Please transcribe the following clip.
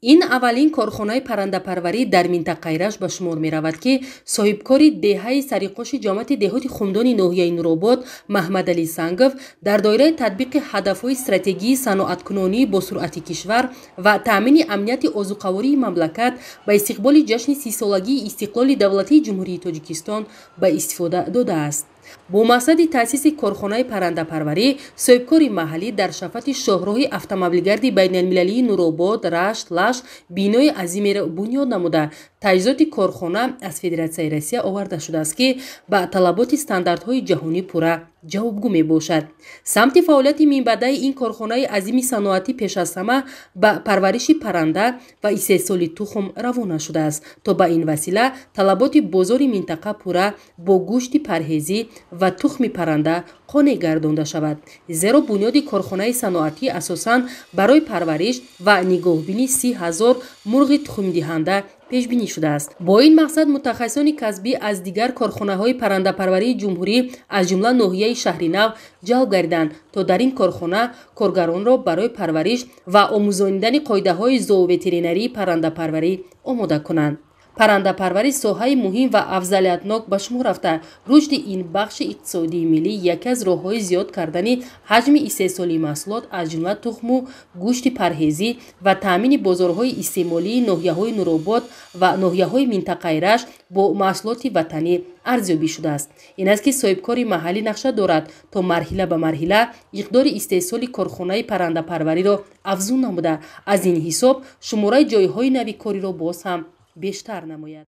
Ин аввалин корхонаи паррандапарварӣ дар минтақаи Рашт ба шумор меравад, ки соҳибкори деҳаи Сариқоши ҷамоати деҳоти Хумдони ноҳияи Нуробод Маҳмадалӣ Сангов дар доираи татбиқи ҳадафҳои стратегии саноаткунонии босуръати кишвар ва таъмини амнияти озуқавории мамлакат ба истиқболи ҷашни 30-солагии истиқлоли давлатии Ҷумҳурии Тоҷикистон ба истифода додааст. Бо мақсади таъсиси корхонаи паррандапарварӣ соҳибкори маҳаллӣ дар шафати шоҳроҳи автомобилгарди байналмилалии Нуробод, Рашт, Лашт бинои азимеро бунёд намуда, таҷҳизоти корхона аз Федератсияи Россия оварда шудааст, ки ба талаботи стандартҳои ҷаҳонӣ пурра ҷавобгӯ мебошад. Самти фаъолияти минбаъдаи ин корхонаи азими саноатӣ пеш аз ҳама ба парвариши парранда ва истеҳсоли тухм равона шудааст, то ба ин васила талаботи бозори минтақа пурра бо гӯшти парҳезӣ ва тухми парранда қонеъ гардонда шавад. Зеро бунёди корхонаи саноатӣ асосан барои парвариш ва нигоҳубини 30 000 мурғи тухмдиҳанда пешбинӣ шудааст. Бо ин мақсад мутахассисони касбӣ аз дигар корхонаҳои паррандапарварии ҷумҳурӣ, аз ҷумла ноҳияи Шаҳринав, ҷалб гардиданд, то дар ин корхона коргаронро барои парвариш ва омӯзонидани қоидаҳои зооветеринарии паррандапарварӣ омода кунанд. Паррандапарварӣ соҳаи муҳим ва афзалиятнок ба шумор рафта, рушди ин бахши иқтисодии миллӣ яке аз роҳҳои зиёд кардани ҳаҷми истеҳсоли маҳсулот, аз ҷумла тухму гӯшти парҳезӣ ва таъмини бозорҳои истеъмолии ноҳияҳои Нуробод ва ноҳияҳои минтақаи Рашт бо маҳсулоти ватанӣ арзёбӣ шудааст. Ин аст, ки соҳибкори маҳаллӣ нақша дорад, то марҳила ба марҳила иқдори истеҳсоли корхонаи паррандапарвариро афзун намуда, аз ин ҳисоб шумораи ҷойҳои нави кориро боз ҳам бештар намояд.